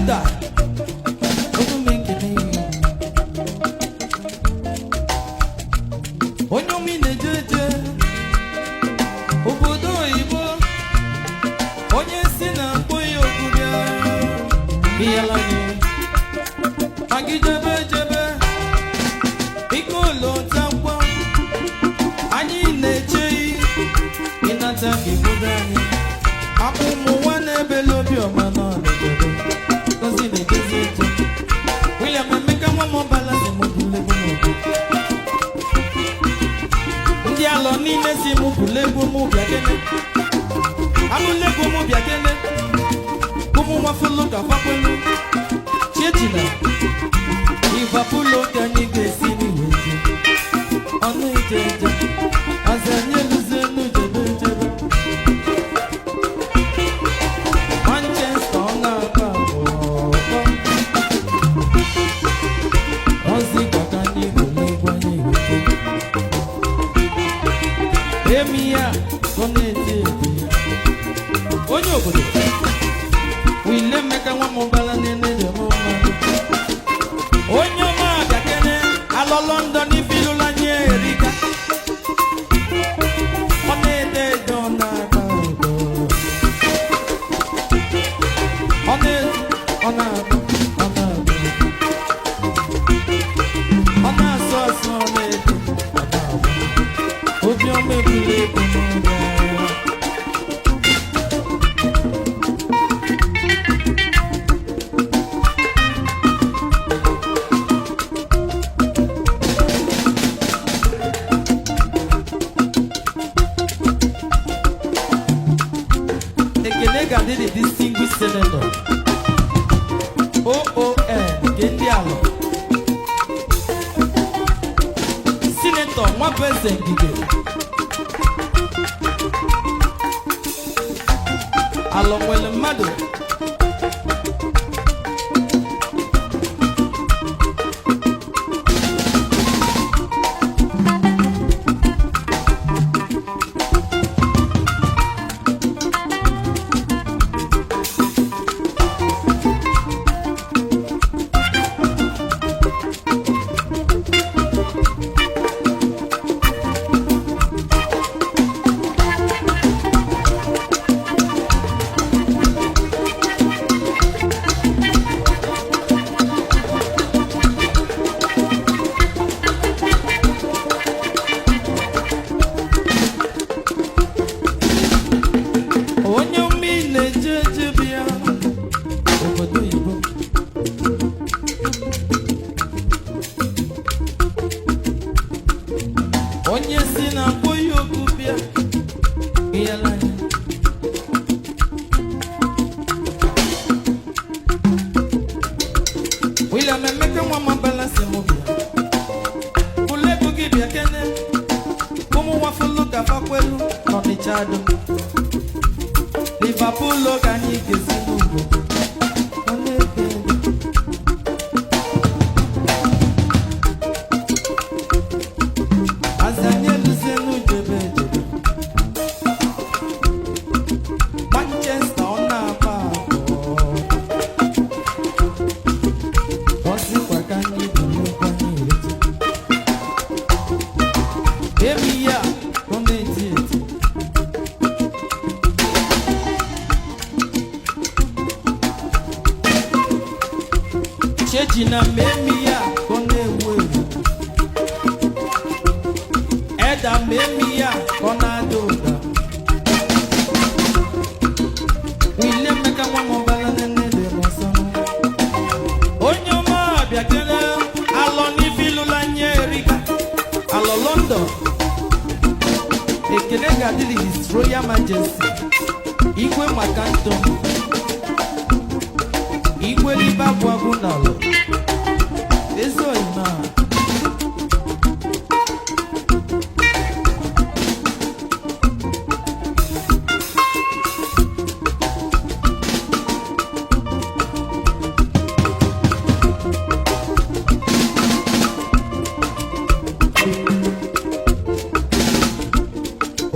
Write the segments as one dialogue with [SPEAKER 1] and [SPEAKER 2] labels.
[SPEAKER 1] Elda Onumekene. Onye omi na-eje eje obodo oyibo, onye si na mkpọ ya okwu bịa ịyala anyị agị jebe jebe ike ụlọ takwa anyị na-eche ịnata ka ibodo anyị akpụ ụmụ nwa na-ebele obiọma nọ n'obodo ngozi na-ejezi eje. William Emeka nwa m ọbala si m bulegbu m obodo ndị alọ niile si m bulegbu m bịa kene abụlegbu m bịa kene ụmụ nwa fụlụ ka fakwelu chiechina ịvapụlụ ka anyị ga-esi n'iwe je ọnụ ije eje azụ anyị eluzienu jebe jebe Manchester ọ na-akọ akpọ ozi ka anyị bulegbu anyị wete emi ya ọ na-eti eti onye obodo wile Emeka nwa m bara nene dị m mmadụ onye ọma abịakene alọ London ifilụla nye erika ọ na-ede ede ọ na-agba ụdọ ọ na-ede ọ na-agba ọ na-agba ọ na-asụ asụ ọ na-ede ọ na-agba obiọma ebulu ego n'ụlọ. Ekele ga-adị the distinguished senator OON nke ndị alọ Senator Nwabeze Ngige alọ nwere mmadụ. Onye omi na-eje eje bịa obodo oyibo onye si na mkpọ ya okwu bịa ịyala anya. William Emeka nwa mabala si mụ bịa ụlọ gị bịa kene ụmụ nwafụlụ ka fakwelu n'Ọnịcha dum Liverpool oge anyị ga-esi n'ugbo ọ na-ebe ebe. Azị anyị eluzienu jebe ejebe Manchester ọ na-agba abụọ ọsịkwa ka anyị buru anyị erete emi ya ọ na-eti eti. Cheji na mmemme ya ka ọ na-ewu ewu Eda mmemme ya ka ọ na-ada ụda Wile Emeka nwa m ọbala nene dị m ọsọ onye ọma abịa kele alọ n'ifilụla nye erika alọ London ekele ga-adịrị His Royal Majesty Igwe maka ntọ Igwe libe agwụ n'ala ezi oyima.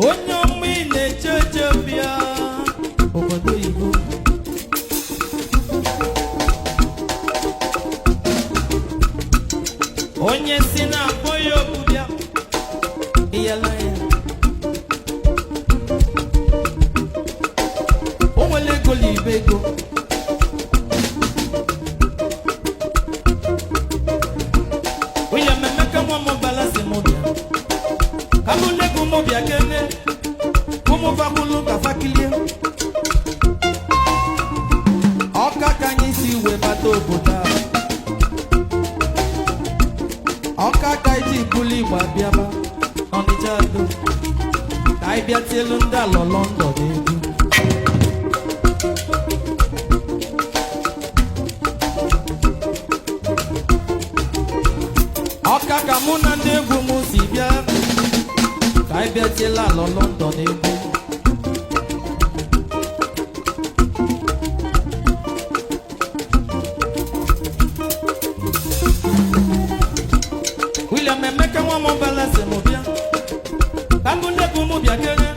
[SPEAKER 1] Onye ọma ị na-eche eche bịa obodo oyibo. Ụmụ bịa kene, ụmụ bakwulu ka fakilie. Ọka ka anyị si wee bata obodo a. Ọka ka anyị ji buli Igbo abịaba Ọnịcha do ka anyị bịa tielu ndị alọ London egwu. Ọka ka mụ na ndị egwu m si bịa ka anyị bịa tielu alọ London egwu. William Emeka nwa m bala sị m bịa ka mbụ ndị egwu m bịa kene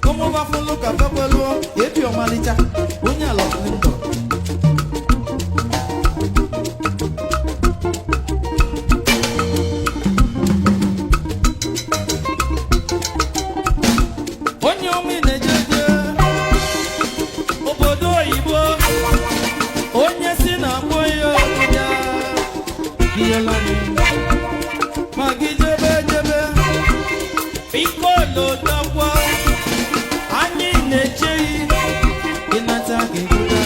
[SPEAKER 1] ụmụ bafụlụ ka fekweluo ebi ọmalịcha onye ala London. Onye omi na-ejeje obodo oyibo, onye si na akpọ ya okwu bịa iyela anyị ma gị jebe jebe biko lotakwa anyị na-echeghị ịnata gị gụta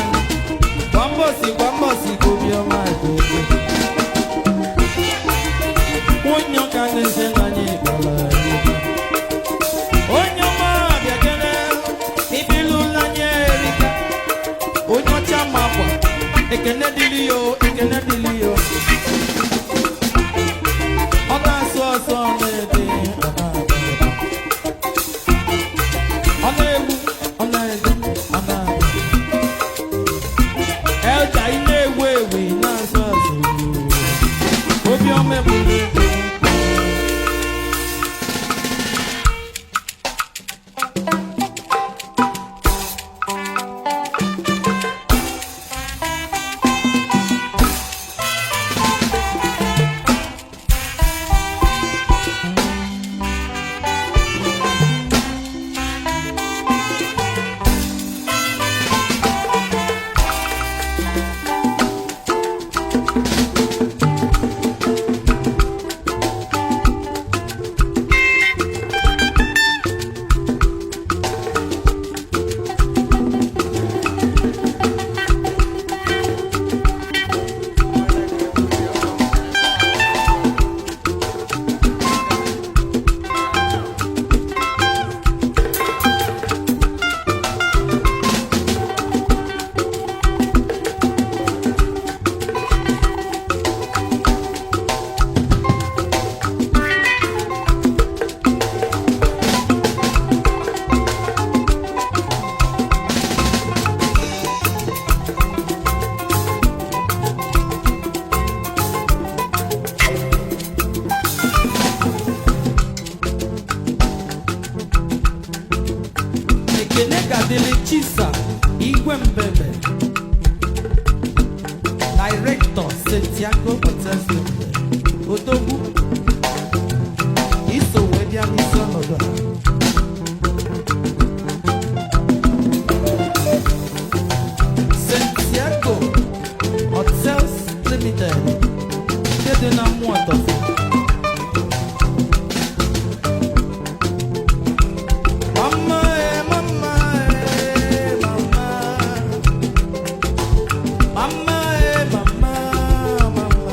[SPEAKER 1] kwa mbọsị kwa mbọsị ka obiọma ga-ekwe onye ọka na-eze na anyị gara onye ọma bịa kene ibilụla anyị erika onye ọcha ma akwa ekene dịrị yo, ekene dịrị yo. Ọ na-asụ ọsọ na-ede, ọ na-egwu, ọ na-ede, ọ na-agba. Elda ị na-ewu ewu, ị na-asụ asụ. Obiọma ebulu egwu. Ekene ga-adịrị Chisa Igwe Mbebe, Director Santiago Hotels Limited, Odogwu iso wee bịa n'isi ọnọdụ a. Santiago Hotels Limited nke dị na Mmụọtọfụ. Mama eh, mama eh, mama. Mama eh, mama, mama.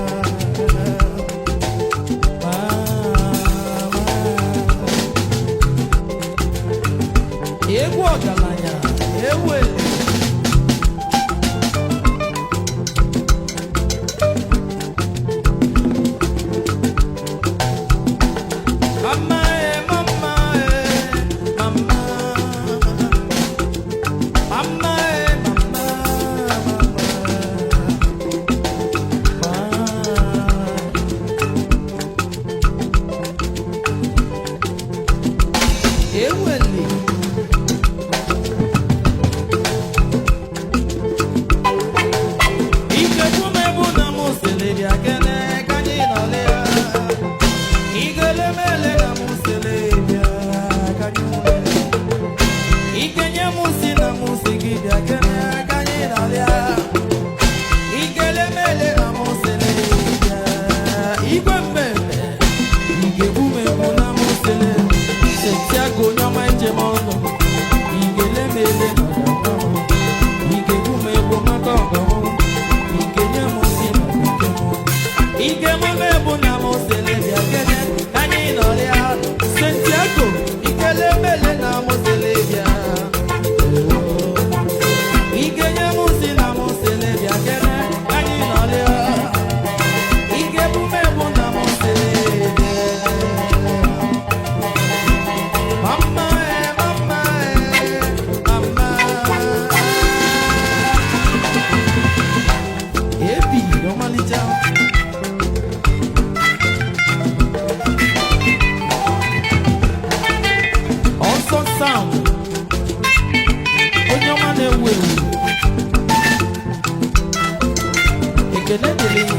[SPEAKER 1] Ekene dịrị gị.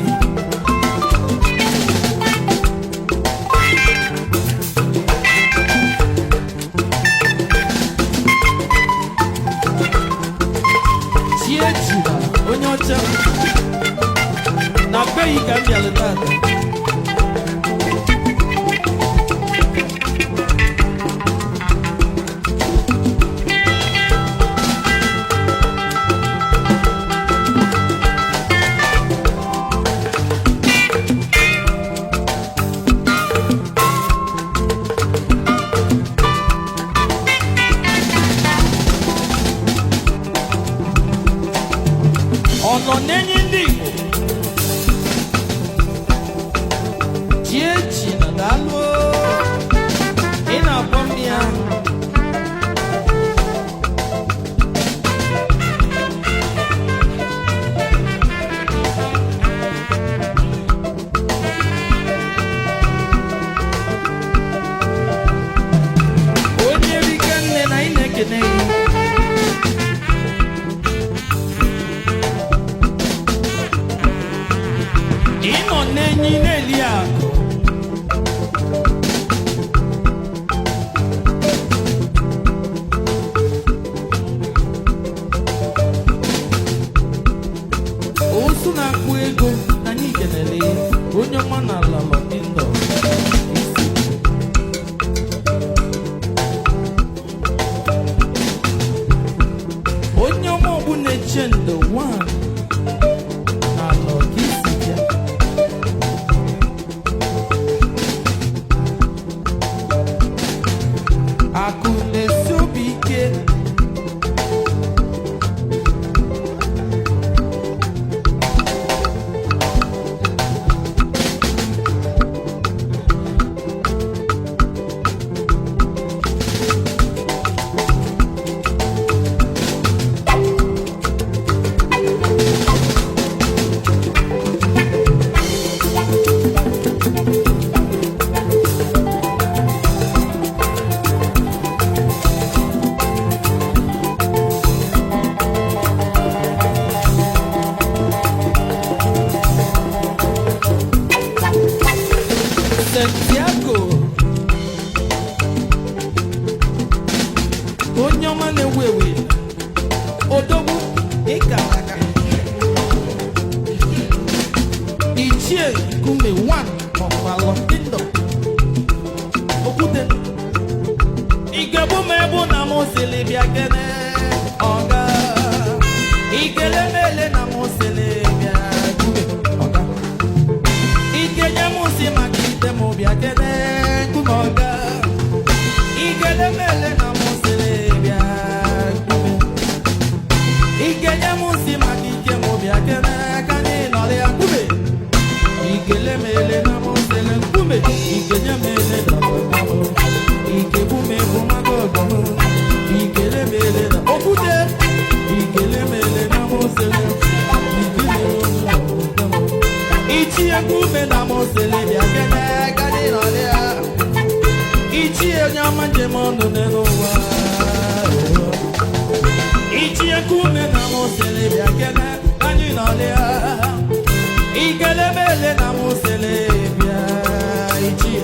[SPEAKER 1] Chiejina onye ọcha na beghị ka m bịara tata. Ọ nọ n'enyi ndị Igbo. Chiejina daalụ, ị na-akpọ m ya. Onye rike nne na ị na-ekene gị. Ị nọ n'enyi na-eli akụ. Osu na-akpụ ego na anyị kenere ya, onye ọma na ala Lọndọn. Onye ọma ọgbụ na-eche ndo 1 na ala ka isi bịa. Akụ na-esi obi ike. Santiago, onye ọma na-ewu ewu, odogwu ịka aka, Ichie Nkume 1 of Alọ Kingdom, Okwute, Igebu m ebu na mụ sili bịa kene ọga, Ikele m ele na mụ sili bịa nkume ọga. Ikenye m si maka ite m bịa kene nkume ọga. Ikele m ele na mụ sịrị bịa nkume. Ikenye m si maka ike m bịa kene ka anyị nọrọ ya nkume. Ikele m ele na mụ sịrị nkume. Ikenye m ele na ọga m. Ikegbu m egbu maka ọgọ m. Ikele m ele na okwute. Ikele m ele na mụ sịrị. Ikele m ele na ọga m. Ichie nkume na mụ sịrị bịa kene ka anyị nọrọ ya. Ichie onye ọma njem ọnụ n'elu ụwa. Ichie nkume na mụ sịrị bịa kene ka anyị nọrọ ya. Ikele m ele na mụ sịrị bịa ichie.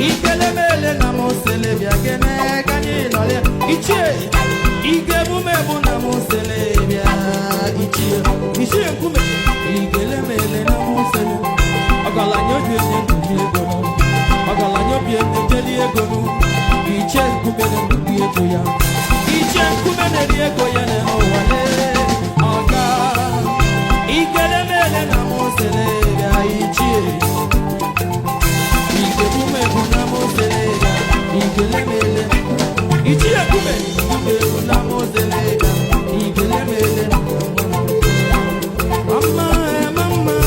[SPEAKER 1] Ikele m ele na mụ sịrị bịa kene ka anyị nọrọ ya. Ichie, ike emume bụ na mụ sịrị bịa ichie. Ichie nkume, ikele m ele na mụ sịrị. Ọgaranya obi enye ndụ ego nụ. Ọgaranya obi enye njeli ego nụ. Ichie nkume na-eri ego ya. Ichie nkume na-eri ego ya n'ụwa lee. Ọga, ikele m ele na mụ sịrị bịa ichie. Ikebume bụ na mụ sịrị bịa. Ikele m ele. Ichie nkume, nkume bụ na mụ sịrị bịa. Ikele m ele. Mama, mama, mama.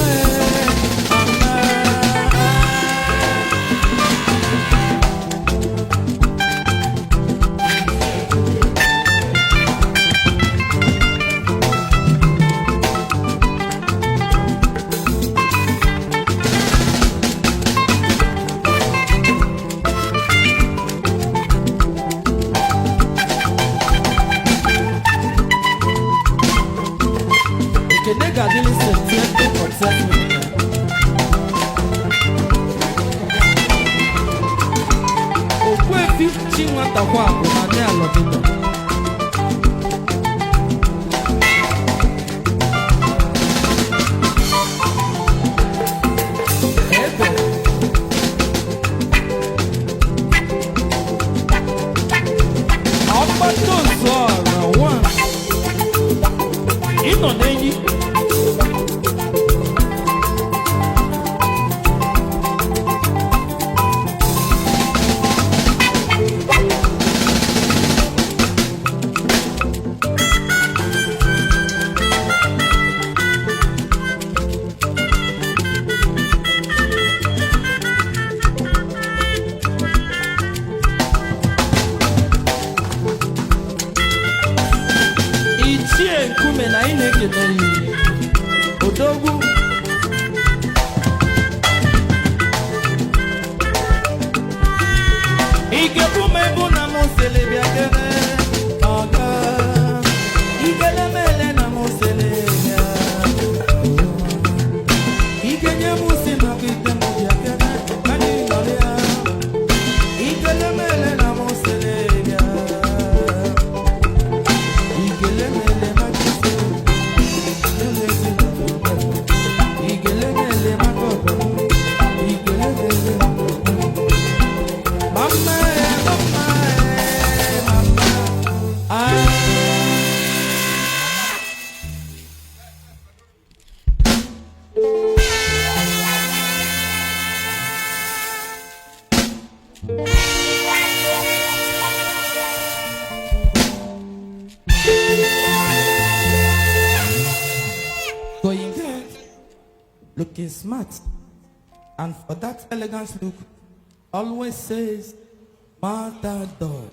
[SPEAKER 1] Ekene ga-adịrị Septemba. Successful. Okwefi Chinwatakwa bụ na ndị alọdịdọ. Ebe. Ọkpata ozuọra nwa ịnọ n'enyi. Ichie nkume na anyị na-ekele ya. Odogwu. Ikebumebu na m sele bịa kene ọga. Ikelemele na m sele bịa. Ikenye m si na ite m bịa kene ka anyị nọrịa. Ikelemele na m sele bịa. Igelemele maka ise, igelemele maka ọgọ, igelemele maka ọgọ. Mama e, mama e, mama. Ah. Going there, looking smart, and for that elegant look, always says, Matador.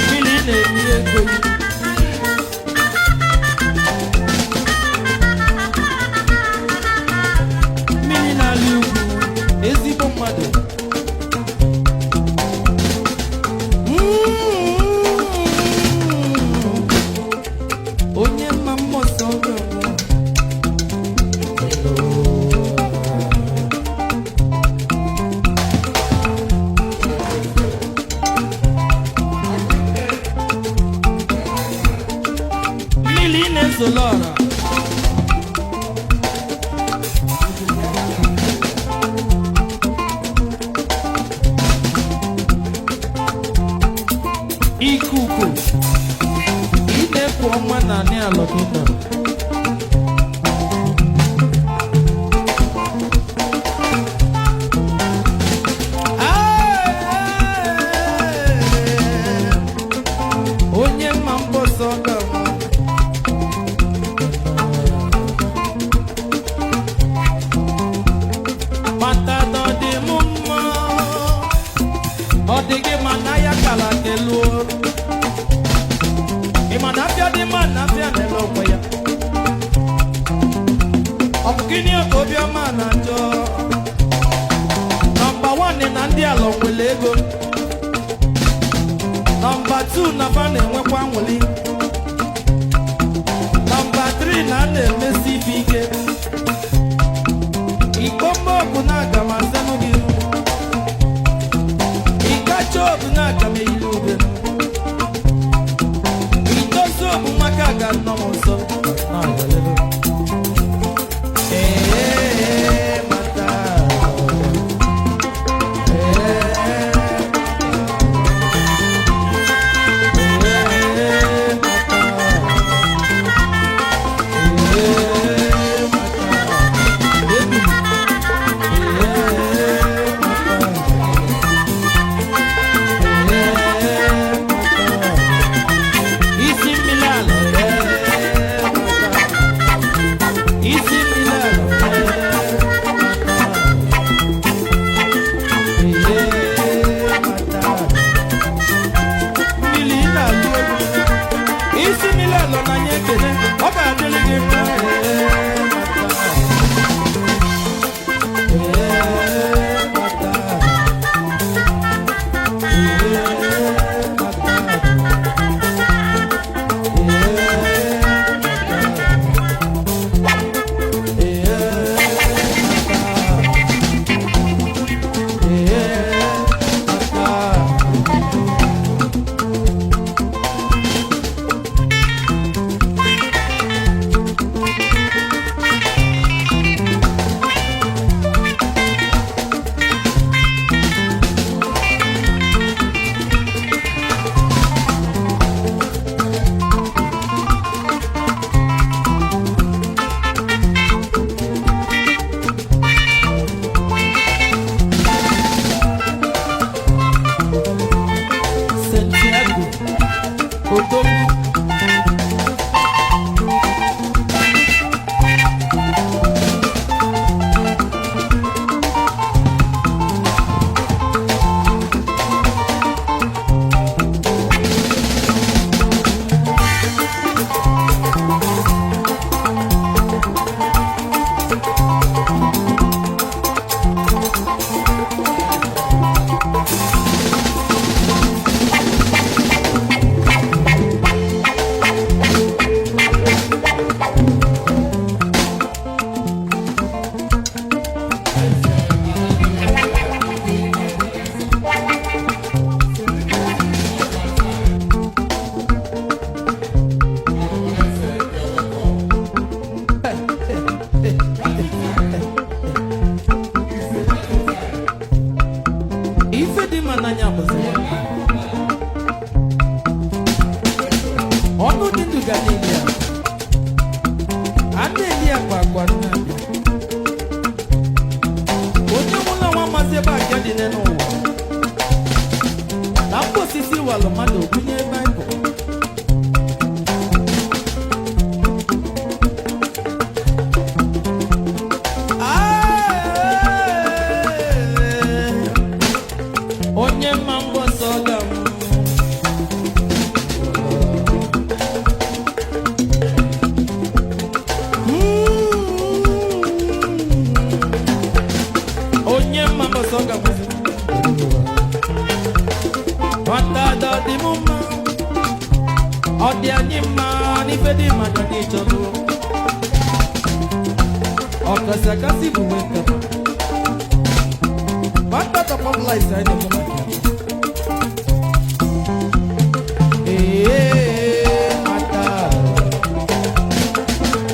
[SPEAKER 1] Mmiri na-eri ego. Mmiri na-alị ugwu, ezigbo mmadụ. Onye mma mmụọ oge ọbụla. Mmiri na-ezolo ọra. Ikuku ị na-efu ọnwa na anị alọgịnọ. Onye mma mbọsọ ga-anwụ. Matadọ dị m mma, ọ dị gị ma na ya kala keluo. Ị ma na afịa dị mma na afịa na-ele onwe ya. Ọ bụ gịnị ka obiọma na-achọ? Nọmba wan na ndị ala nwere ego. Nọmba 2 na fa na-enwekwa nwuli. Nọmba 3 na a na-eme nọ m nso na-ayọlelu. Ee, mata. Ee, ee, mata. Ee, mata. Ebi. Ee, mata. Isi mmiri ala isi mmiri ala mmiri na-alụ egwu isi mmiri ala n'anya ekele ọ ga-adịrị gị mma. Santiago Odogwu. Ife dị mma n'anya bụzi ya. Ọnụ dị ndụ ga na-eli ya. A na-eli ya kwa akwa nna abịa. Onye nwụla nwa maazị ebe aka dị n'ụwa. Na mba osisi walụ mmadụ okwunye Baịbụl. Ah! Onye mma mgbọsọ ga-anwụ. Onye mma mgbọsọ ga-anwụ. Nwata ada ọ dị m mma, ọ dị anyị mma n'ife dị mma ka dị chọrọ. Ọkasị akasị bụ nwe nkata. Nwata top of life anyị na-ekwu maka ya. Ee, nwata.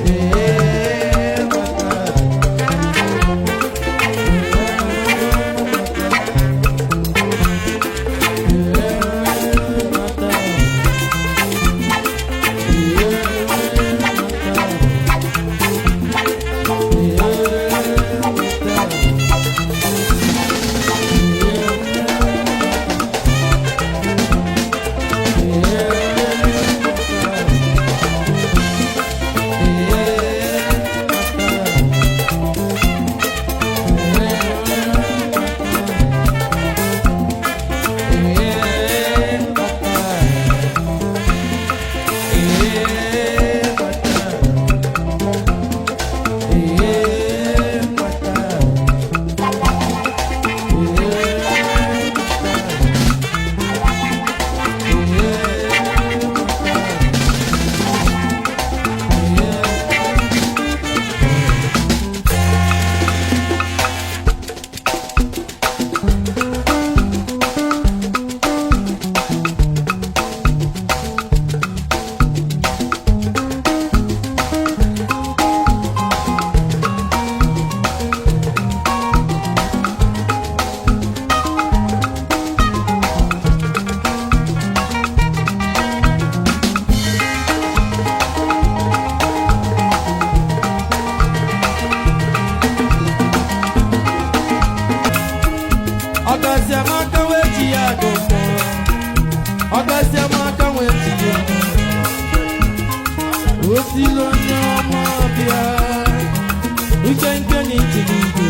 [SPEAKER 1] Ee, nwata. Ee, nwata. Ee, nwata. Otilo onye ọma bịa, uche nke na iche n'ike.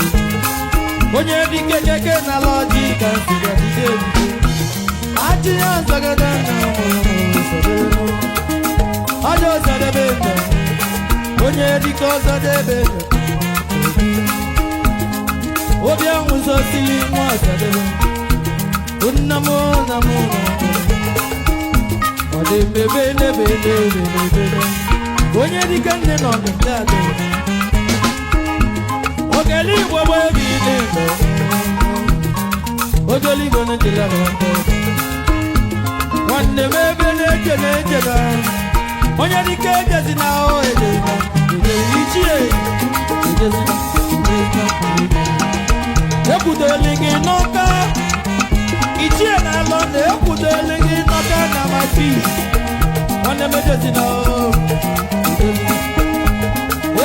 [SPEAKER 1] Onye dike keke na lọji ka nsiga jide ebube. Achị ya nzagada na mụrụ sọdebe. Ajọ ọzọdebe nọ, onye dike ọzọdebe nọ. Obi anwụzọ sili nwa ọzọdebe. Nna m na mụ na ọ dị mebe n'ebe n'ebe n'ebe. Onye dike nne nọ n'ụdị adị. Ogele Igbo bụ ebe ị nọ. Ogele Igbo na-ejele na ndụ. Nwanne m ebe na-eche na-eche na. Onye dike ejezi na o ejezi na. Ejezi ichie. Ejezi na. Ejezi na. Ekwudoli gị n'ụka. Ichie na-alọ na ekwudoli gị n'ụka na my peace. Nwanne m ejezi na o. Ejezi na.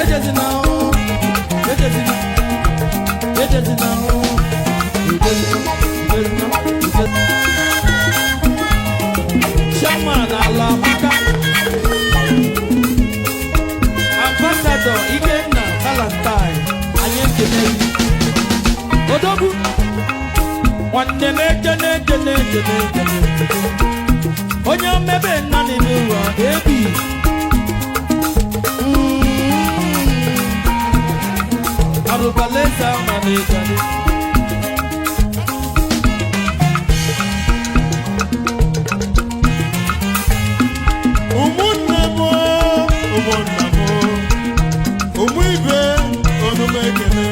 [SPEAKER 1] Ejezi na o. Ejezi na. Ejezi na o. Ejezi na. Ejezi na. Ejezi. Chairman ala maka Ambassador Ikenna Valentine, anyị ekele gị. Odogwu nwanne m eje na-eje na-eje na-eje na-eje. Onye omebe nna n'ụwa ebi. Arụbaleza ma na-ejade.
[SPEAKER 2] Ụmụnne m, ụmụnna m, ụmụ ibe, unu m ekele.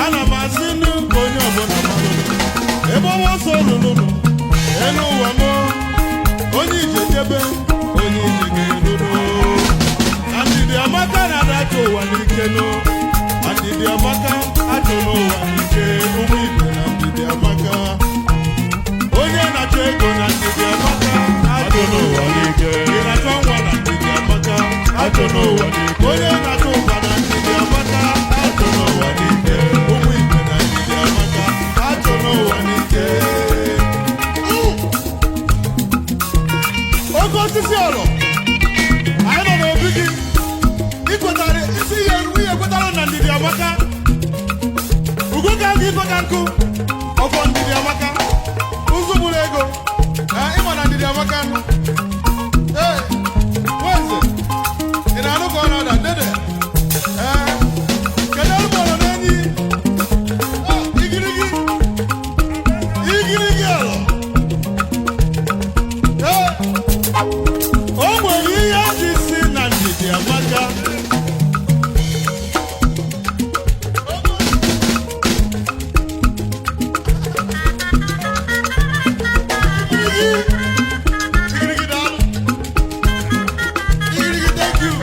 [SPEAKER 2] Ana m asị nụ ka onye ọbụla malụ ebe ọnwa ọsọ lụlụnụ elu ụwa m. Onye ije jebe, onye ije ga-eruru. Na ndidi amaka na-adacha ụwa n'ike nụ. Na ndidi amaka achụ n'ụwa n'ike. Ụmụ ibe, na ndidi amaka. Onye na-achọ ego, na ndidi amaka achụ n'ụwa n'ike. Ị na-achọ nwa, na ndidi amaka achụ n'ụwa n'ike. Onye na-achọ ụba, na ndidi amaka achụ n'ụwa n'ike. Ụmụ ibe, na ndidi amaka achụ n'ụwa n'ike. Oke osisi ọlọ anyị nọ n'obi gị ikwetara isi ihe nwunye kwetara na ndidi amaka. Ugo ka aga ife ka nkụ ọfọ. Ndidi amaka ụzụ gburu ego. Ee, ịma na ndidi amaka nụ. Ee, nweze, ị na-anụ ka ọ na-ada dede. Ee, kedu ebe ọ nọ n'enyi? Ah, igirigi igirigi alọ. Ee, o nwere ihe ji si na ndidi amaka. Igirigi, daalụ. Igirigi, thank you.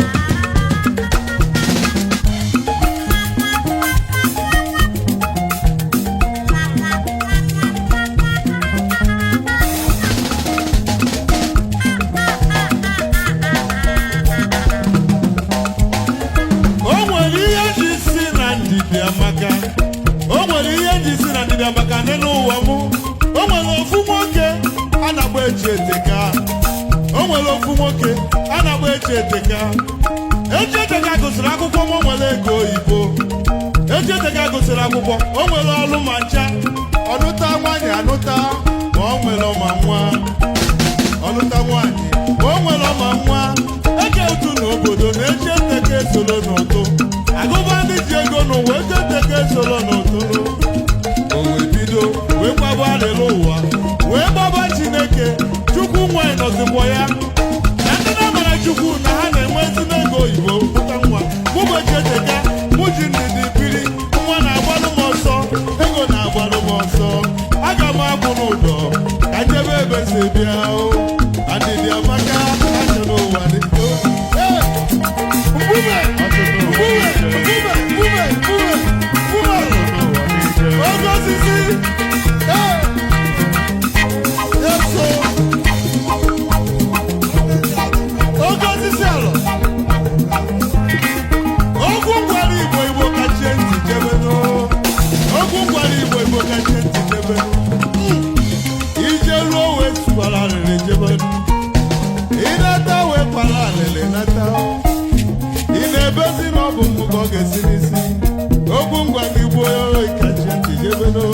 [SPEAKER 2] O nwere ihe ji si na ndidi amaka. O nwere ihe ji si na ndidi amaka n'elu ụwa mụ. O nwere ofu nwoke a na-agba Echi Eteka. O nwere ofu nwoke a na-agba Echi Eteka. Echi Eteka gụsịrị akwụkwọ, ma o nwere ego oyibo. Echi Eteka gụsịrị akwụkwọ, o nwere ọrụ ma ncha. Ọnụta nwaanyị, anụta ma o nwere ọma nwa. Ọlụta nwaanyị ma o nwere ọma nwa. Eke otu n'obodo na Echi Eteka esolo n'ụtụ agụba ndị ji ego n'ụwa. Echi Eteka esolo n'ụtụ. O wee bido wee gbaba alịla ụwa, wee gbaba Chineke. Chukwu nwanyị nọzikwa ya na ndị na-amara Chukwu na ha na-enwe ezigbo ego oyibo pụta nwa. Mụ bụ Echi Eteka, mụ ji ndidi biri. Nwa na-agbalụ m ọsọ, ego na-agbalụ m ọsọ. Aga m akwụ n'ụdọ ka njebe ebe si bịa o. Andidi amaka achọ n'ụwa dị. Ee, mgbume mgbume mgbume mgbume mgbume mgbume oge osisi. Ee, eso oge osisi alọ. Okwu ngwara Igbo, Igbo kachie ntị jebe. Okwu ngwara Igbo, Igbo kachie ntị jebe. Ije ruo wee tụkwara arịrị jebe. Ịnata wee kwara alịlị. nata. Ị na-ebezi na ọ bụ mụ ka ọ ga-esi n'isi. Okwu ngwa gị gbuo kachi ntị jebe n'o.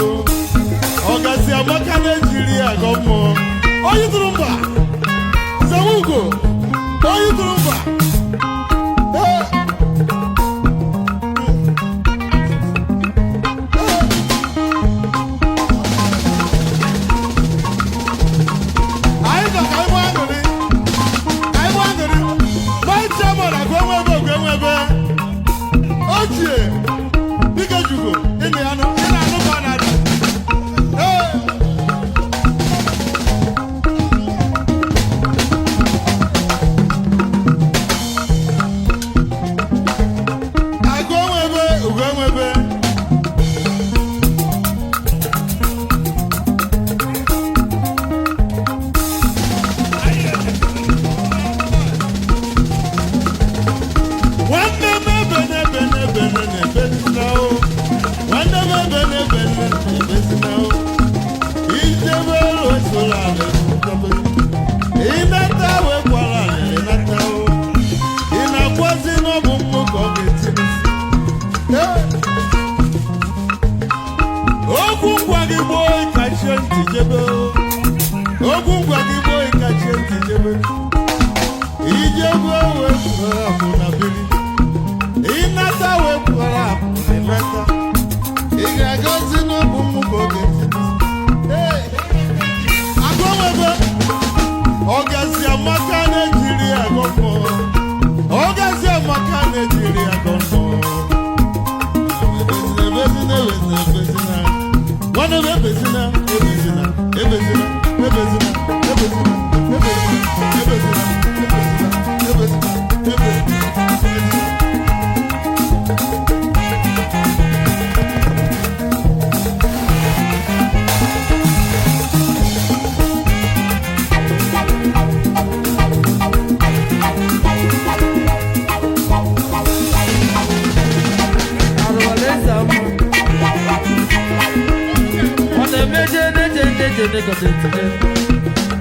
[SPEAKER 2] Ọgazi amaka na-ejiri ya agọ mmụọ. Onye tụrụ mba Nzewugo, onye tụrụ mba. Ee. Anyị nọ ka anyị nwee aṅụrị, ka anyị nwee aṅụrị. My chairman agụ enwebe ogwe enwebe ochie dike jugo ịnụ ya nụ, ị na-anụ ka ọ na-adị. Ee. Agụ enwebe ugo enwebe. Nwanne m ebe n'ebe n'ebe n'ebe na o. Nwanne m ebe n'ebe n'ebe na o. Ijebe wesola ala ebe. Ịnata wekwara ala ịnata o. Ị na-akwazi n'ọbụ mmụ ka ọ ga-eti n'isi. Ee. Okwu ngwa gị gboo ịkachie ntị jebe o. Okwu ngwa gị gboo ịkachie ntị jebe. Ijebe wekwara akụ na biri. Ịnata wekwara akụ na ịnata. Ị ga-agazi n'ọbụ mmụ ka ọ ga-eti n'isi. Ee. Agụ nwebe ọgazi amaka na-ejiri agọ mmụọ. Ọgazi amaka na-ejiri agọ mmụọ. Ebezina, ebezina, ebezina. Nwanne m ebezina, ebezina, ebezina, ebezina, ebezina, ebezina, ebezina, ebezina, ebezina, ebezina.
[SPEAKER 1] Arụwaleze ama. Ọ na-emeje neje neje negote tide.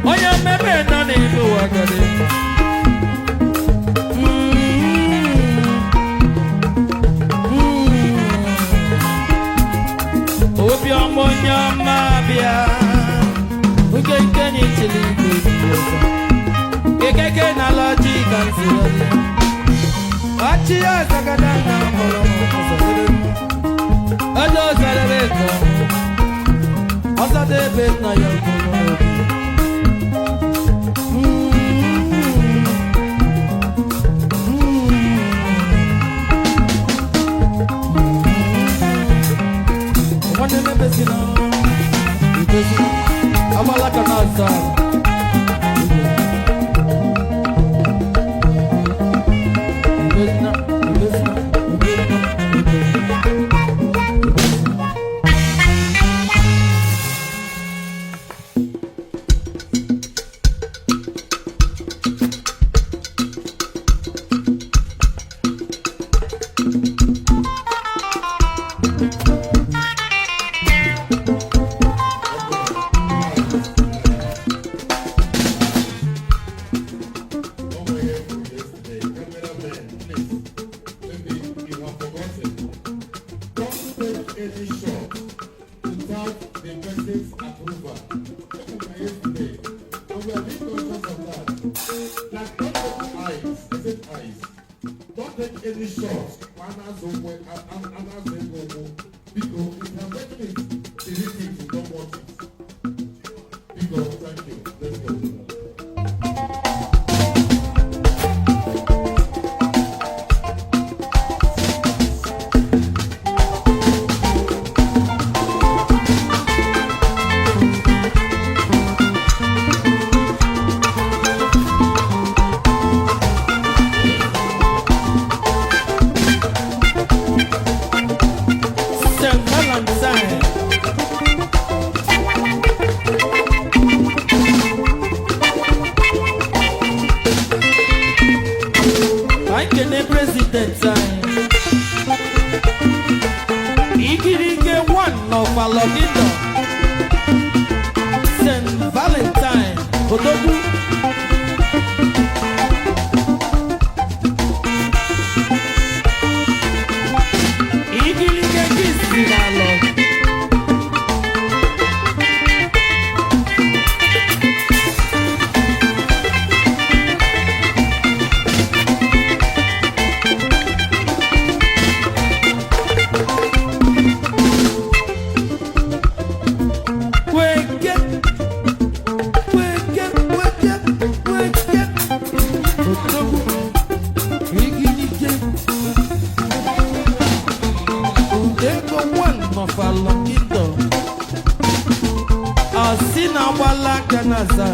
[SPEAKER 1] Onye mmebe nọ n'ime ụwa gọdị. Obiọma onye ọma bịa. Nke nke na ichili igwe ebighị ọzọ. Kekeke na lọji ka nsi ọzọ. Ọchị ya zagada na mkpọrọ ọzọ debe m. Ọjọ́ ọ̀sàrẹ̀rẹ̀ kan, ọ̀sàdébẹ̀ náà yọ kúrò lóbi. Wọ́n ní mẹ́bẹ̀ sí náà, ìgbésí, abala kan náà sọ. Ìgbésí náà, ìgbésí náà, ìgbésí náà, ìgbésí náà.
[SPEAKER 2] Over here from yesterday, cameraman, please. Maybe you have forgotten. Don't take any shot without the person's approval. Even yesterday, and we are being conscious of that. Like, don't take eyes, is it eyes? Don't take any shot. Because if you have taken it, delete it, you don't want it. Because, thank you. Let's go.
[SPEAKER 1] St. Valentine. Ka anyị kene president anyị. Ikirike one n'Ọfalọ Kingdom. St. Valentine Odogwu. na-aza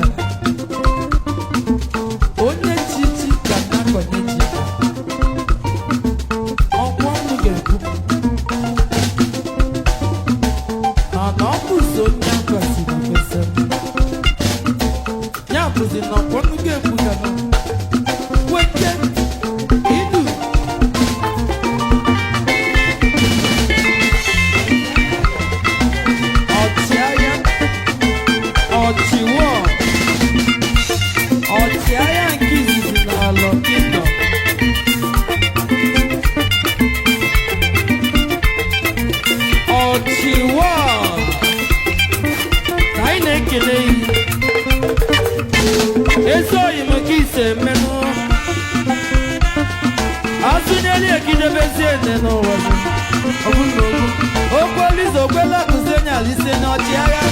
[SPEAKER 1] onye chichi ka na-akọnye ji ọkwọ ọnụ ga-ekwu mana ọ bụzi onye akwasịrị kwesị ya bụzi na ọkwọ ọnụ ga-ekwu ka na kweke idu ọchịagha ọchịwọ ọchịagha nke izizi n'ala kingdom. Ọchịwọ ka anyị na-ekele ya ezi oyi m ka ise mmenụ asụnyeli ekidebezi ene n'ụwa okwu olize okwela akụzi onye alise n'ọchịagha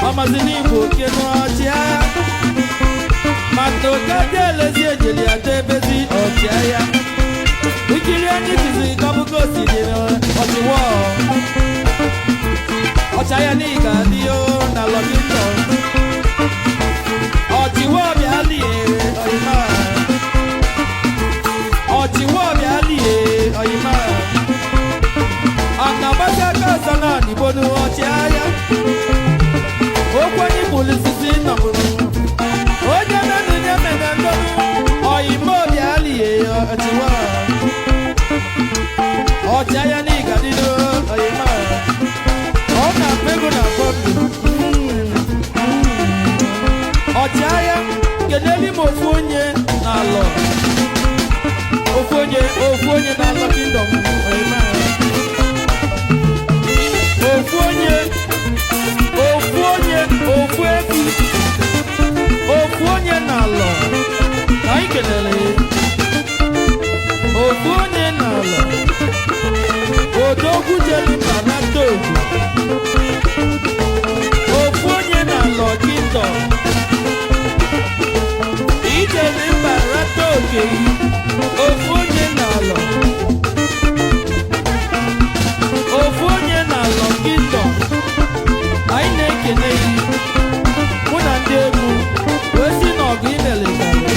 [SPEAKER 1] ọmazi n'igbo oke n'ọchịagha maka oke dị elezi ejeli ada ebezi ọchịagha ikiri anyị tiziri kọbụgo osidiri ọchịwọ ọchịagha n'ihi ga adị o na lọkịtọ ọchịwọ bịa lie ọyịma ọchịwọ bịa lie ọyịma ọ̀nà bọ́sẹ̀ kọ̀ọ̀sán náà níbo ni wọ́n ti áyá. Okwu onye bụrụ sisi nọbụrụ. Onye menu nye mene ndonu. Ọyịmọ bịa lie ọchịwọ. Ọchịagha n'ịga dịdo ọyịmọ. Ọ na-akpọ ego na bọmbụ. Ọchịagha keleli m ofu onye n'alọ. Ofu onye n'alọ kingdom ọyịmọ. Ofu onye ofu onye ofu ebi ofu onye n'alọ ka anyị kelere ofu onye n'alọ odogwu jeli mba na togu ofu onye n'alọ kingdom ijeli mba rata oke ofu onye n'alọ ofu onye n'alọ kingdom anyị na-ekele ya mụ na ndị egwu wee si n'ọgụ imeligalị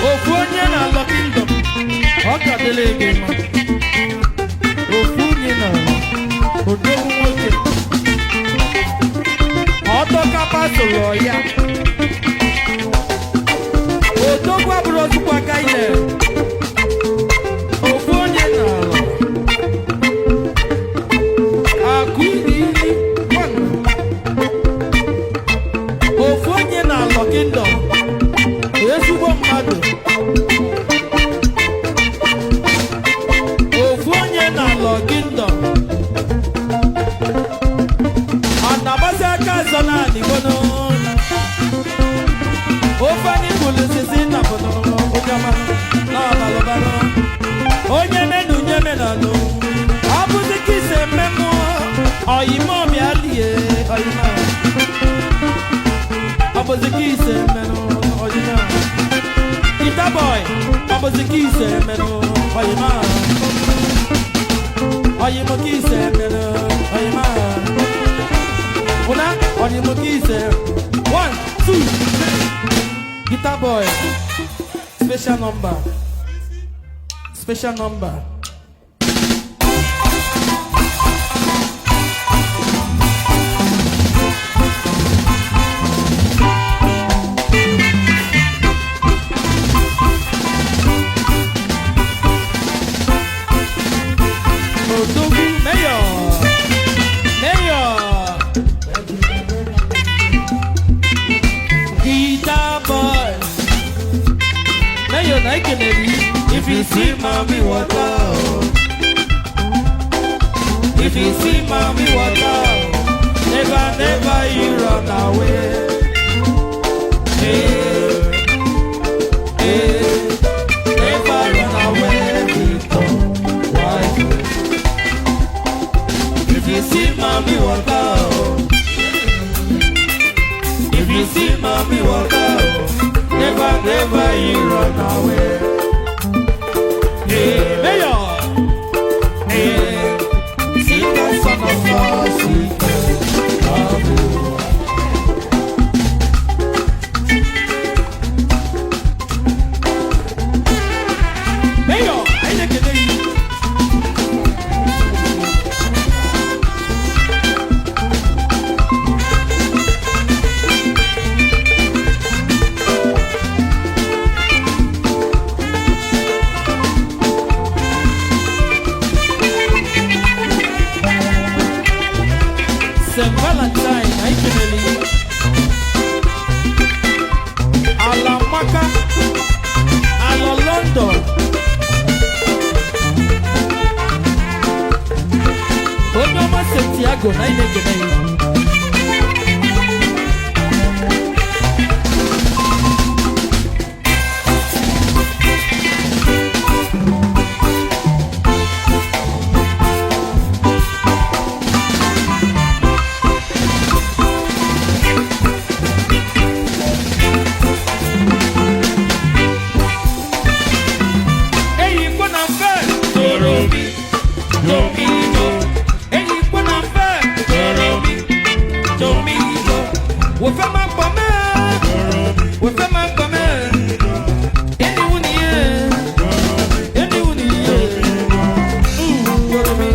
[SPEAKER 1] ofu onye n'alọ kingdom ọ ka dịla gị mma ofu onye n'alọ odogwu nwoke ọtọkapa sụlọ ya odogwu abụrụ ozugbo aka ile ofu onye n'alọ akụ iri ofu onye na-alọ kingdom ezigbo mmadụ ofu onye na-alọ kingdom ọ na-agbazi aka azọ naanị gono ofe anyị bụrụ sisi na bụnụ ụjọma na-abalụbalụ onye menu nye menanụ ọ bụzi ka ise mmemmụ ọyịmọ bịa lie ọyịmọ ọ bụzi ka ise mmenụ ọyịmọ Guitar boy ọ bụzi ka ise mmenụ ọyịmọ ọyịmọ ka ise mmenụ ọyịmọ ụna ọyịmọ ka ise 1 2 3 Guitar boy special number special number. Odogwu Mayor Mayor Guitar boy Mayor na ekelere. If you see mommy water, oh. If you see mommy water, oh. Never, never you run away. Hey, hey, never run away with your wife. If you see mommy water, oh. If you see mommy water, oh. Never, never you run away. Hey, Mayor. Hey, see the son of God, see. London. Onye ọma Santiago na anyị na-ekene ya. Eyi kwe na mfe Doromi, Domido. Eyi kwe na mfe Doromi, Domido. Wofe ma kpọme, wofe ma kpọme. Eni wuni ye, eni wuni ye. Doromi,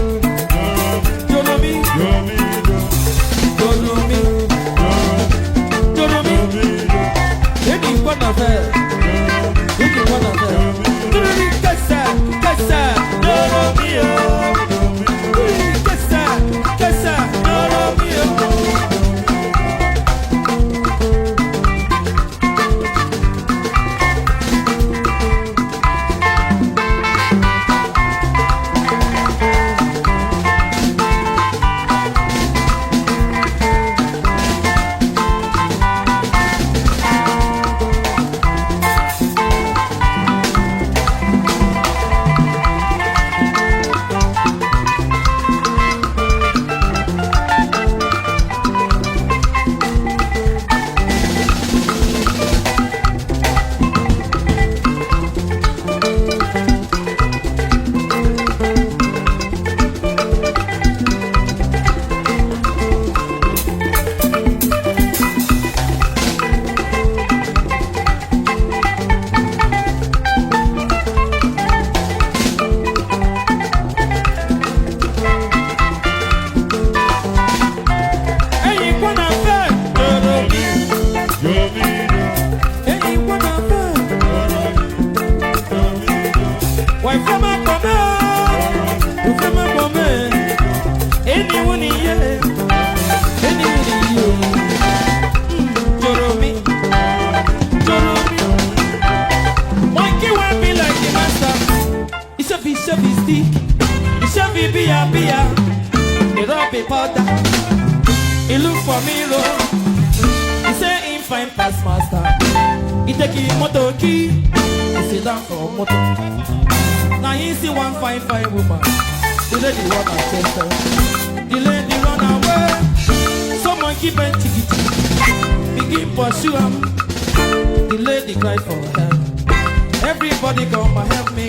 [SPEAKER 1] Doromi, Doromi, Doromi. Eni kwe na mfe, eni kwe na mfe. Doromi kesa, kesa, Doromi oh. Kesa, kesa, Doromi oh. Eyi kwe na mfe Doromi, eyi kwe na mfe. Wẹ̀fẹ́ máa pọ̀ mẹ́ o, wẹ̀fẹ́ máa pọ̀ mẹ́. Eni wuni ye, eni wuni ye. Joromi, Joromi. Monkey wan be like the master. Iṣẹ́ fi iṣẹ́ fi stick, iṣẹ́ fi bíyà bíyà. Irọ́ bí powder, he look for me road. He say he find pass master. He take him motor key, he sit down for motor. Now he see one fine fine woman. The lady run her chest out. The lady run away. Some monkey bend chicky chicky. Begin pursue am. The lady cry for help. Everybody come and help me.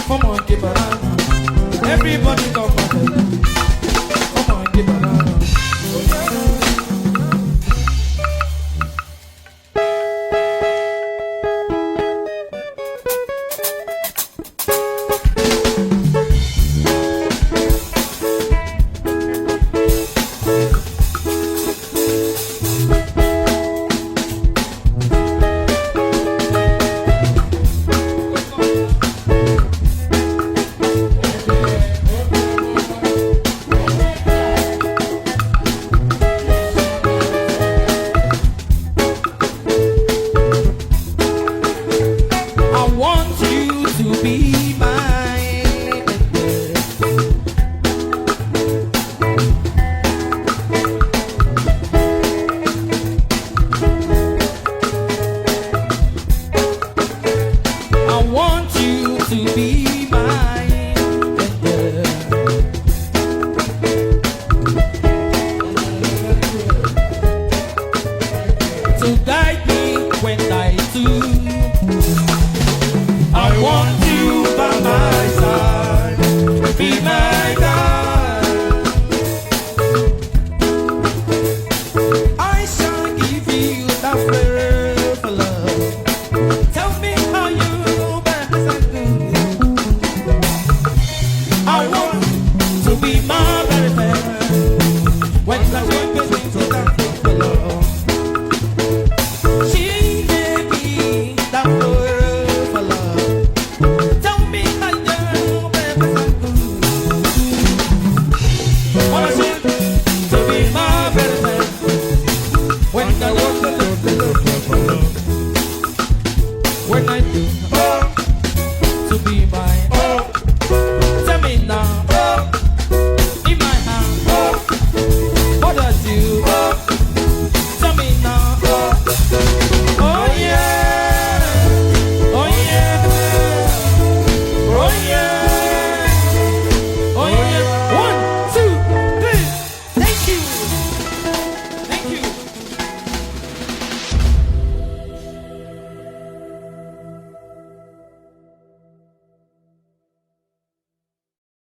[SPEAKER 1] For monkey banana. Everybody come and help me. For monkey banana. I want you to be mine. I want you to be mine. To guide me when I do. I want you by my side, be my guide. I shall give you that forever love. Tell me how you best I do. I want to be my very best. When I wake up into that love, she gave me that forever love. Tell me how you best I do. Wanna see to be my very best. When I walk the love, when I do.